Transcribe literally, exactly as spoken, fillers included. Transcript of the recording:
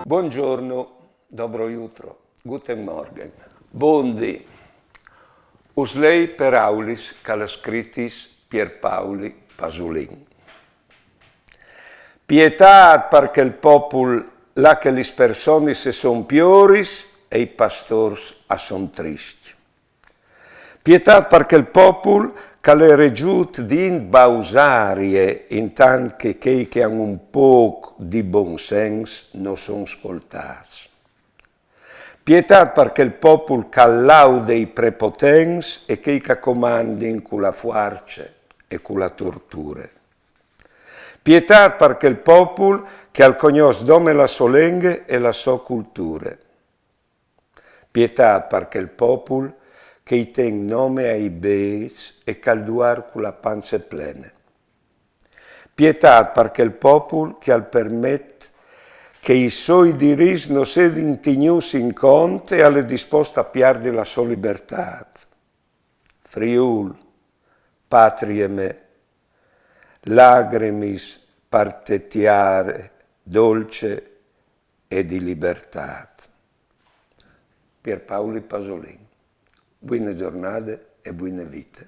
Buongiorno, dobro jutro, guten Morgen, bondi. Us lei peraulis che al à scritis Pierpauli Pasulin. Pietât par chel popul là che lis personis a son pioris e i pastôrs a son triscj. Pietât par chel popul che al è regjût dint bausarie, intant che chei che a àn un pôc di bon sens no son scoltâts. Pietât par chel popul che al laude i prepotents e chei che a comandin cu la fuarce e cu la torture. Pietât par chel popul che al cognòs dome la sô lenghe e la sô culture. Pietât par chel popul che i ten nome ai bêçs e che al duar cu la panze plene. Pietât par chel popul che al permet che i soi dirits no sedin tignûts in cont e al è dispost a piardi la sô libertât. Friûl, patrie mê, lagrimis par te tiare dolce e di libertât. Pierpauli Pasulin. Buine zornade e buine vite.